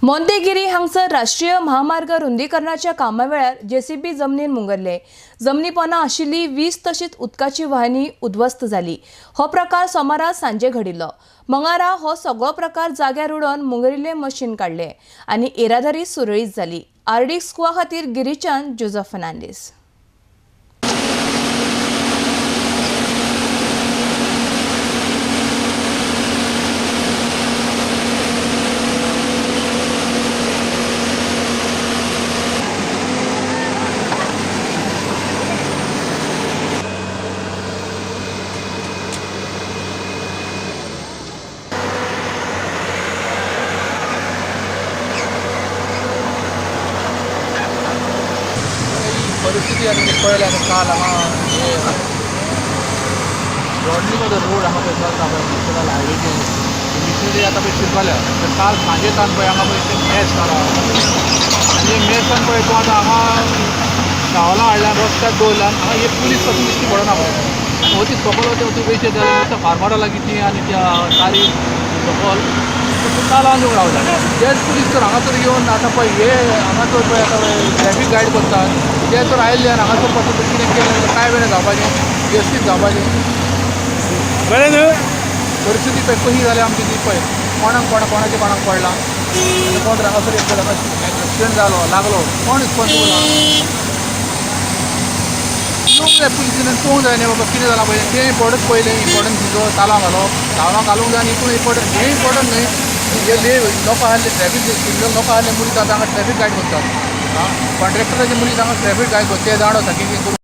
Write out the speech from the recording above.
मोंतेगिरी हांगसर राष्ट्रीय म्हामार्ग रुंदीकरणाच्या कामा वेळार जेसीबी जमनीर मुंगरले. जमनी पोंदा आशिल्ली वीज तशीच उदकाची वाहिनी उद्ध्वस्त जाली. हो प्रकार सोमारा सांजे घडिल्लो. मंगळारा हो सगळो प्रकार जाग्यार उडोवन मुंगरिल्ले मशीन काडले आनी येरादारी सुरळीत जाली. आरडी स्कुवा खातीर गिरीच्यान जोजफ फर्नांडीस. परिस्थिती आनी पळयल्या आनी काल हांगा हे ब्रॉडलिंग ऑफ the road हांगा पळय चलता पळय नॅशनल हायवेचेर मिशनरी आतां पळय शिरपाल्या. तर काल सांजे तान पळय हांगा पळय ते मॅस जाला आनी हे मॅसान पळय तूं आतां हांगा शावलां हाडल्या रस्त्यार दवरल्या हांगा हे पुलीस पासून दिश्टी पडना पळय. आनी वती सकल वते वती वयचे जाल्यार फार्मारा लागीं ती आनी त्या तारी सकल तालांव दिवंक रावल्या. तेच पुलीस तर हांगासर येवन आतां पळय हे हांगासर पळय आतां ट्रॅफीक गायड करतात ते तर आयिल्ले आनी हांगासर पासून कितें केलें जाल्यार कांय वेळेन जावपाचें वेवस्थीत जावपाचें. बरें न्हू. परिस्थिती पळय कशी जाल्या आमची ती पळय कोणाक कोणा कोणाचें कोणाक पडलां आनी कोण तर हांगासर एक एक्सिडंट जालो लागलो कोण रिस्पॉन्सिबल आहा. येवंक जाय पुलिसीन पळोवंक जाय न्ही बाबा कितें जालां पळय तें इम्पोर्टंट पयलें इम्पोर्टंट तिजो तालांव घालो तालांव घालूंक जाय आनी हितून इम्पोर्टंट हें इम्पोर्टंट न्हय. हे ले लोकां आहले ट्रॅफीक सिग्नल लोकां आहले मनीस आतां हांगा ट्रॅफीक गायड करतात. आं कॉन्ट्रॅक्टराचे मनीस हांगा ट्रॅफीक गायड करता ते जाण आसा कितें करूं.